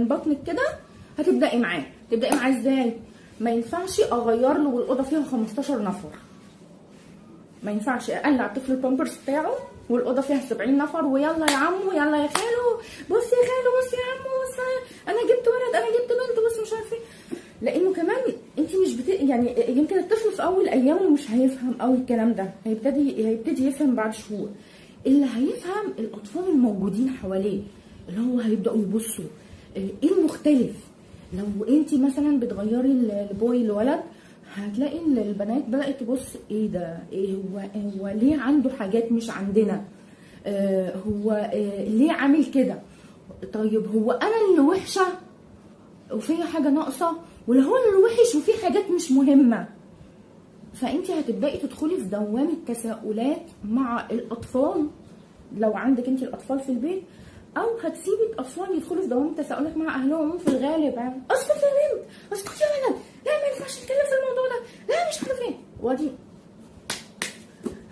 بطنك كده هتبداي معاه. تبداي معاه ازاي؟ ما ينفعش اغير له والاوضه فيها 15 نفر، ما ينفعش اقلع الطفل البامبرز بتاعه والاوضه فيها 70 نفر، ويلا يا عمو يلا يا خالو، بص يا خالو، بص يا عمو، بص انا جبت ولد، انا جبت بنت، بص مش عارفه ايه. لانه كمان انت مش يعني يمكن الطفل في اول ايامه مش هيفهم قوي الكلام ده، هيبتدي يفهم بعد شهور. اللي هيفهم الاطفال الموجودين حواليه، اللي هو هيبداوا يبصوا ايه المختلف. لو انت مثلا بتغيري ال boy لولد، هتلاقي ان البنات بدات تبص ايه ده، ايه هو ليه عنده حاجات مش عندنا، هو ليه عامل كده، طيب هو انا اللي وحشة وفي حاجة ناقصه، ولا هو اللي وحش وفي حاجات مش مهمة. فانت هتبداي تدخلي في دوامه تساؤلات مع الاطفال لو عندك انت الاطفال في البيت، او هتسيبي الاطفال يدخلوا في دوامه تساؤلات مع اهلهم في الغالب، يعني اسكت يا بنت، اسكت يا ولد، لا ما ينفعش نتكلم في الموضوع ده، لا مش عارفه ايه. وادي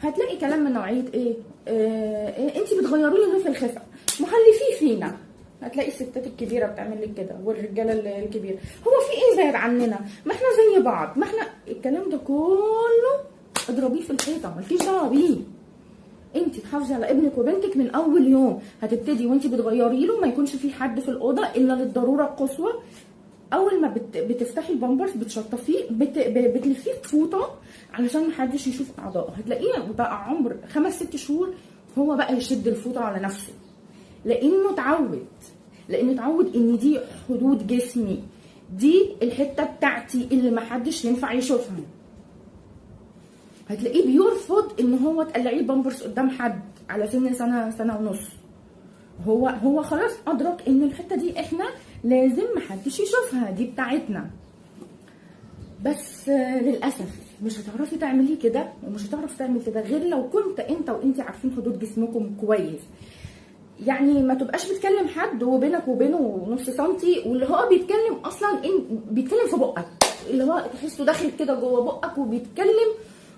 هتلاقي كلام من نوعية ايه، انت بتغيروا لي في الخفة، مخلفيه فينا. هتلاقي الستات الكبيرة بتعمل لك كده والرجاله الكبيرة، هو في ايه زايد عننا؟ ما احنا زي بعض، ما احنا الكلام ده كله اضربيه في الحيطة، مالكيش دعوه بيه. انت تحافظي على ابنك وبنتك من اول يوم. هتبتدي وانت بتغيري له ما يكونش في حد في الاوضة الا للضرورة القصوى. اول ما بتفتحي البامبرز بتشطفيه، بتلفيه بفوطه علشان محدش يشوف اعضائه. هتلاقيه بقى عمر 5 6 شهور هو بقى يشد الفوطه على نفسه، لانه اتعود، لانه اتعود ان دي حدود جسمي، دي الحتة بتاعتي اللي محدش ينفع يشوفها. هتلاقيه بيرفض ان هو تقلعيه البامبرز قدام حد على سن سنة، سنة ونص. هو خلاص ادرك ان الحتة دي احنا لازم محدش يشوفها، دي بتاعتنا. بس للاسف مش هتعرفي تعمليه كده، ومش هتعرف تعمل كده غير لو كنت انت وانتي عارفين حدود جسمكم كويس. يعني ما تبقاش بتكلم حد وبينك وبينه نص سنتي، واللي هو بيتكلم اصلا إن بيتكلم في بقك، اللي هو تحسه داخل كده جوه بقك وبيتكلم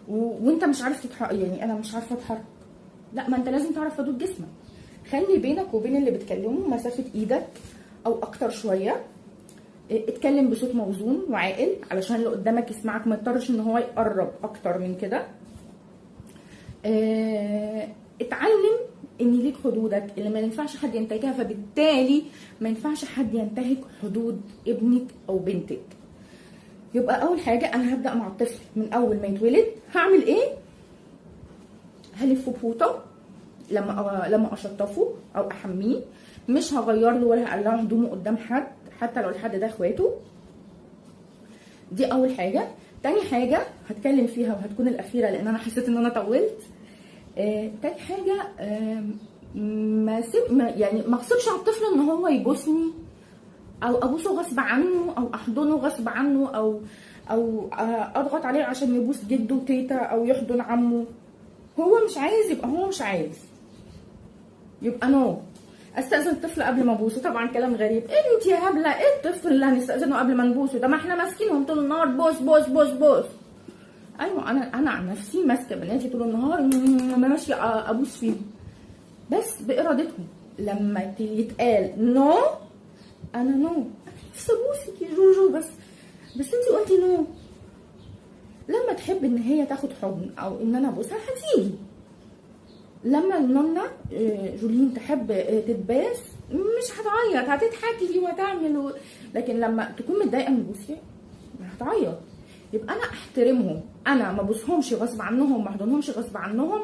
وانت مش عارف تتحرك. يعني انا مش عارفه اتحرك، لا ما انت لازم تعرف حدود جسمك. خلي بينك وبين اللي بتكلمه مسافة ايدك او اكتر شوية. اتكلم بصوت موزون وعاقل علشان اللي قدامك يسمعك، ما يضطرش ان هو يقرب اكتر من كده. اتعلم ان ليك حدودك اللي ما ينفعش حد ينتهكها، فبالتالي ما ينفعش حد ينتهك حدود ابنك او بنتك. يبقى اول حاجة انا هبدا مع الطفل من اول ما يتولد. هعمل ايه؟ هلفه بفوطه لما اشطفه او احميه، مش هغير له ولا هقلعه هدومه قدام حد حتى لو الحد ده اخواته. دي اول حاجة. تاني حاجة هتكلم فيها وهتكون الاخيرة لان انا حسيت ان انا طولت. تاني حاجة، ما اغصبش على الطفل ان هو يبوسني او ابوسه غصب عنه او احضنه غصب عنه او اضغط عليه عشان يبوس جده وتيتا او يحضن عمه. هو مش عايز يبقى هو مش عايز، يبقى no. استاذن الطفل قبل ما ابوسه. طبعا كلام غريب، انت يا هبلة ايه الطفل اللي هنستاذنه قبل ما نبوسه ده؟ ما احنا ماسكينهم طول النهار بوس بوس بوس بوس. ايوه انا عن نفسي ماسكه بناتي طول النهار، ماشية ابوس فيهم، بس بارادتهم. لما يتقال no انا no، نفسي ابوسك يا جوجو بس انت قلتي no. لما تحب ان هي تاخد حضن او ان انا ابوسها هتيجي. لما النونه جولين تحب تتباس مش هتعيط، هتضحك لي وهتعمل لكن لما تكون متضايقة من بوسي هتعيط. يبقى انا احترمهم، انا ما بوسهمش غصب عنهم، ما احضنهمش غصب عنهم،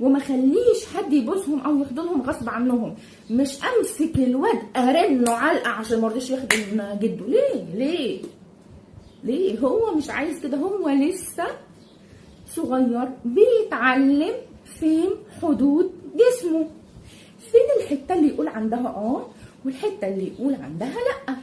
وما خليش حد يبوسهم او يحضنهم غصب عنهم. مش امسك الواد ارنه علقه عشان ما رضيش يحضن جده. ليه ليه ليه؟ هو مش عايز كده، هو لسه صغير بيتعلم فين حدود جسمه، فين الحتة اللي يقول عندها اه والحتة اللي يقول عندها لا.